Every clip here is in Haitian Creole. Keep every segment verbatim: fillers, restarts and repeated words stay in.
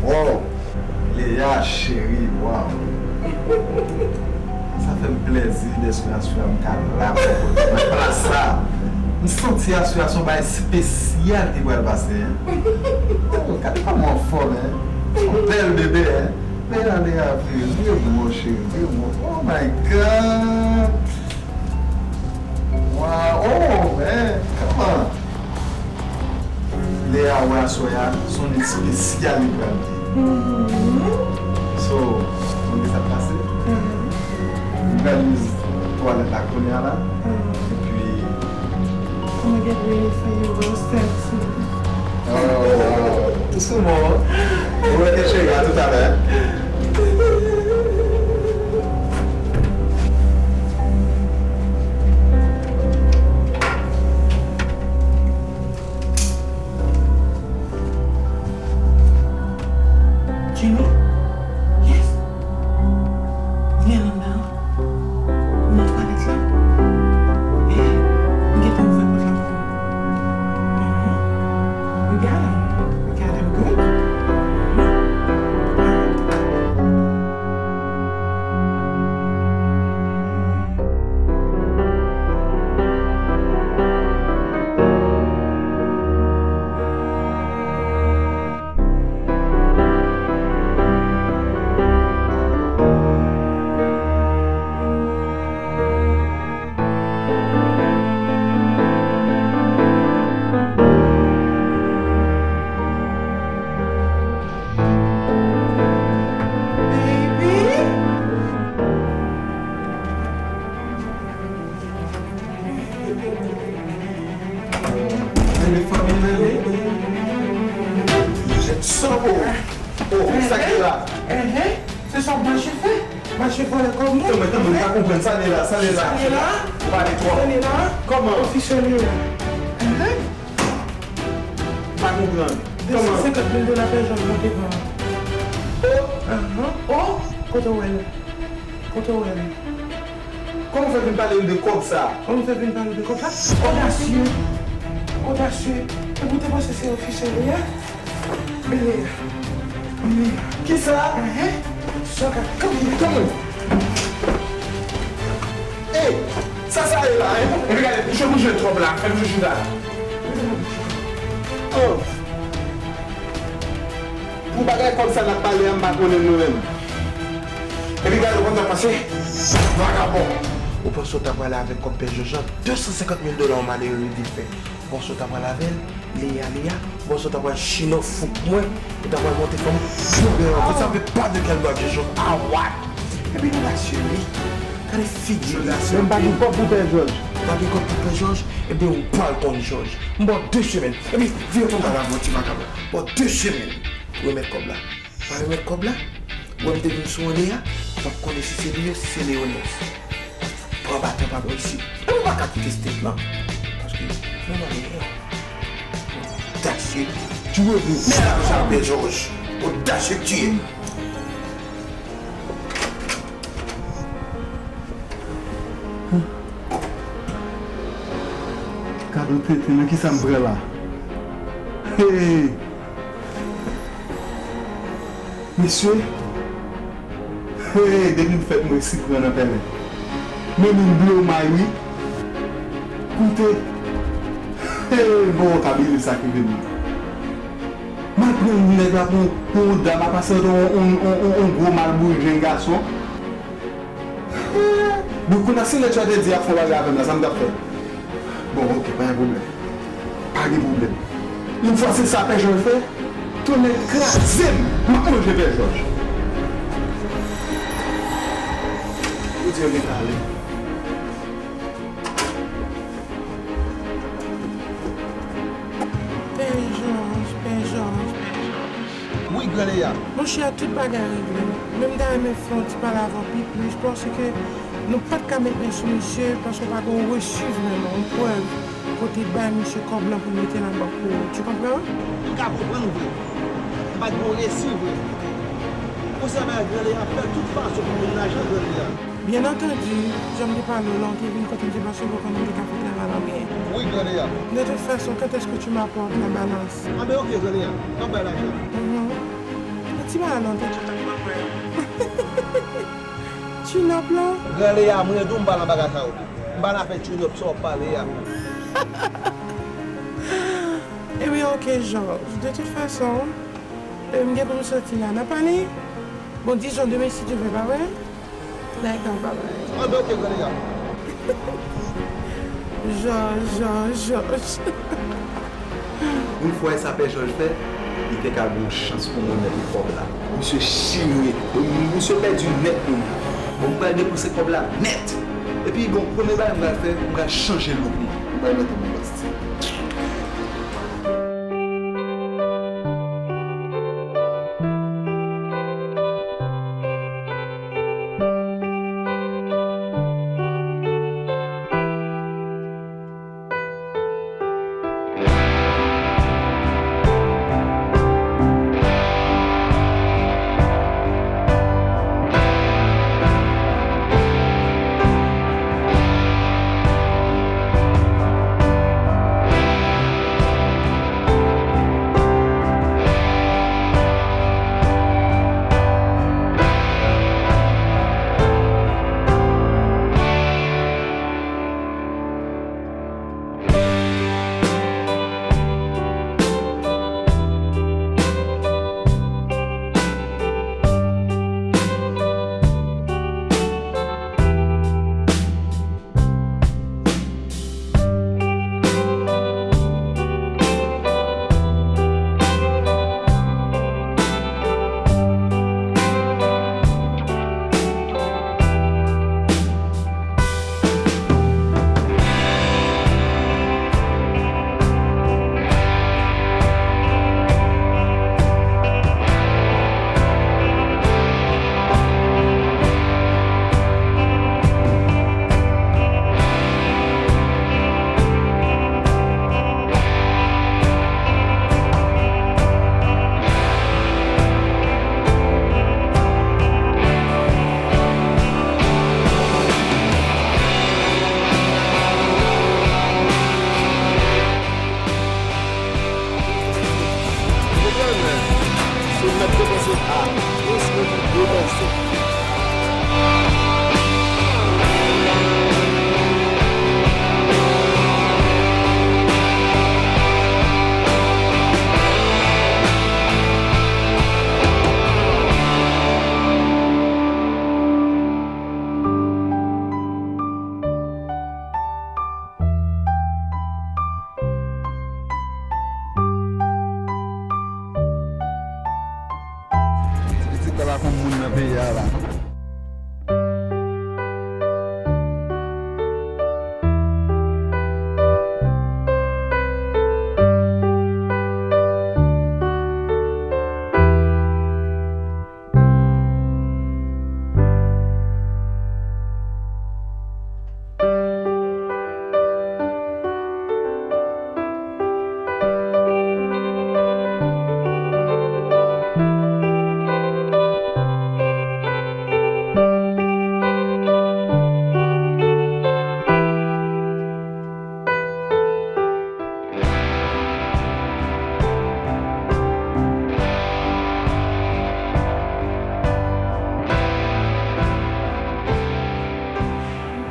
Wow! Lea cheri, wow! Sa fè m plèzi dèske aswè a m ka la pou kote nan plas sa. M santi aswè a se yon bagay espesyal ki pral pase, en. Oh, gade kòman w anfòm, en. Yon bèl bebe, en. Lea, Lea, vire, vire pou mwen, cheri, vire pou mwen. Oh my God! Wow, oh, man, come on. Lea wè aswè a, se yon nèg espesyal li pral ye. So, ou konn sa k pase? Ou pral use twalèt la kounye a la. Epi, I'ma get ready for you real sexy. Oh, wow. Doucement. Ou wè ke cheri, a tout à l'heure. Jimmy? Yes? Vin anndan. Ou nan twalèt la? Eh, m gentan ouvè pòt la pou ou. Mhm. We got him. We got him good. Mhm. Alright. Rele fanmi m, rele. Jèt san po. Oh, sa ki la? Enhen. Se sa w mache fè? Mache vòlè kòb moun? Tanmen, tanmen, m pa konprann. Sa li la, sa li la? Sa li la? Ou pale twòp. Sa li la? Kòman? Ofisye li la. Enhen. M pa konprann. Kòman? De san senkant mil dola pè Jòj monte pran. Oh! Enhen. Oh! Kote w wè l? Kote w wè l? Kòman w fè vin pale m de kòb sa? Kòman w fè vin pale m de kòb sa? Odasye! Odasye! Epi w te panse se ofisye li ye? Men Lea. Men Lea. Kisa? Enhen. Sa ka kanpe. Kanpe. Ey! Sa sa ye la, en? Epi gade, bouch ou bouje twòp la, fè m jwe chita. Oh! Pou bagay kòb sa n ap pale a, m pa konnen nou menm. Epi gade w kontan pase? Vagabon! Ou panse w ta pral avèk kòb pè Jòj la? De san senkant mil dola yon malere vin fè. Ou panse w ta pral avè l? Lea, Lea, ou panse w ta pral chino fouk mwen? Ou ta pral monte fanm? Yo, bè, en fait, ça fait pas de quel doigt que je joue. Ah, what? Epi nou la seri. Gade figi li. Men m pa gen kòb pou pè Jòj. Ou pa gen kòb pou pè Jòj? Ebyen, ou pral konn Jòj. M ba w de semèn. Epi, vire pou m. Vagabon, ti vagabon. M ba w de semèn pou remèt kòb la. Pa remèt kòb la, ou wè m te vin sou Andrea, ou p ap konnen si se li yo, si se Leonès. Pran baton pa bò isit. E ou pa ka kite state lan. Paske, menm Andrea, odasye, tu veux vous merde avec Jean-Pierre Georges. Odasye que tu es. Gad yon tenten, nan kisa m pran la? Hey! Mesye, hey, depi m fèt m resi pran nan pèlen. Men moun blow may wi. Koute, hey, bon, w ka bliye sa ki vin la. M al pran nèg la pou, pou yon dam, a pase yon, yon, yon, yon, yon gwo malboujen gason. Bon, kounye a, si nèg sa te di ap fè yon bagay avè m la, sa m t ap fè? Bon, oke, pa gen pwoblèm. Pa gen pwoblèm. Yon fwa se sa Pè Jòj fè, tonnè kraze m, m ap manje Pè Jòj. Ou di yo gen talè. Pè Jòj, Pè Jòj, Pè Jòj. Wi, Gran Lea. Monchè, tout bagay regle. Men m ta renmen fè yon ti pale avè w pi plis, paske nou pa t ka met men sou misye, paske w pa gen yon resi vrèman, yon prèv, kote bay misye kòb lan pou l mete nan bank pou ou. Tu comprends? M ka konprann vre. M pa t gen yon resi vre. Ou sa bay Gran Lea fè tout fason pou jwenn lajan Gran Lea. Byen antandi, jan m te pale w la, w te vin kote m, se paske w konnen m te ka fè travay lan byen. Wi, Gran Lea. De toute façon, quand est-ce que tu m'apportes la balance? Anben, oke, Gran Lea, m ap bay lajan. Mhm. Di pa non, tèt. Tune up lan. Gran Leya, mwen di w m pa nan bagay sa yo. M pa nan afè tune up sa w ap pale a. Ebyen, ok, Jòj. De tout fason, e, m gen pou m soti la. N a pale? Bon, dizon demen, si Dye vle, pa vre? Dakò, papa. Anben, ok, Gran Leya. Jòj, Jòj, Jòj. Yon fwa, e sa Pè Jòj fè, li te ka gen yon chans pou m remèt li kòb la. Misye chire, misye pèdi nèt, moun. Bon, m pral depanse kòb la nèt. Epi, bon, premye bagay m pral fè, m pral chanje look mwen. M pral mete yon bon stil. Ti pitit la pa konn moun nan peyi a la.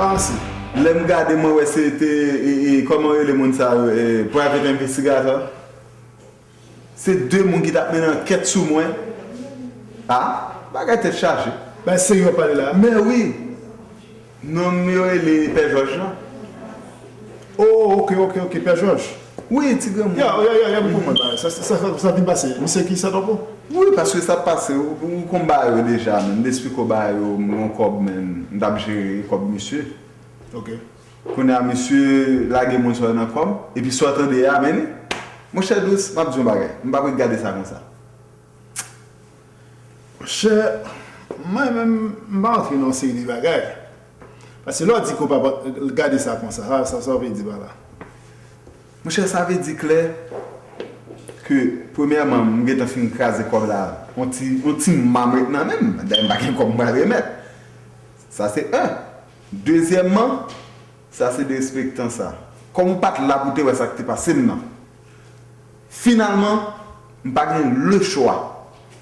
Panse. Lè m gade, mwen wè se te, e, e, kòman yo rele moun sa yo, e, private investigator. Se de moun ki t ap mennen ankèt sou mwen. A, bagay tèt chaje. Bagay serye w ap pale la. Men wi. Non m yo rele Pè Jòj lan. Oh, ok, ok, ok, Pè Jòj. Wi, ti granmoun. Ya, ya, ya, ya, m konprann bagay. Sa, sa, sa, sa vin pase. Misye ki sa tankou? Wi, paske sa pase, ou, ou konn bagay yo deja, men. M te esplike w bagay yo, m gon kòb, men. M t ap jere kòb misye. Ok. Kounye a, misye lage moun sa yo nan kò m, epi sa w tande a, men li. Monchè Dous, m ap di w yon bagay, m p ap ret gade sa konsa. Monchè, mwen menm, m pa antre nan yon seri de bagay. Paske lè w di ke w p ap gade sa konsa, sa, sa, sa w vle di pa la? Monchè, sa vle di klè ke, premyèman, m gentan fin kraze kòb la, yon ti, yon ti mamrèt nan men m, dayè m pa gen kòb m pral remèt. Sa se en. Dezyèmman, sa se derespektan sa. Kòm ou pa t la pou w te wè sa k te pase m nan. Finalman, m pa gen lechwa.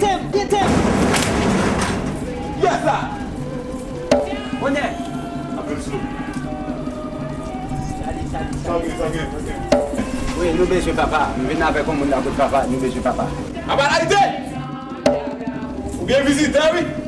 Tem, gen tem. Yes, sir. Onè. Apre sou. Sali, sali, sali. Sange, sange, sange. Wi, nou bezwen papa. M vin avèk yon moun la kot papa. Nou bezwen papa. Apa layite? Ou gen vizitè, wi.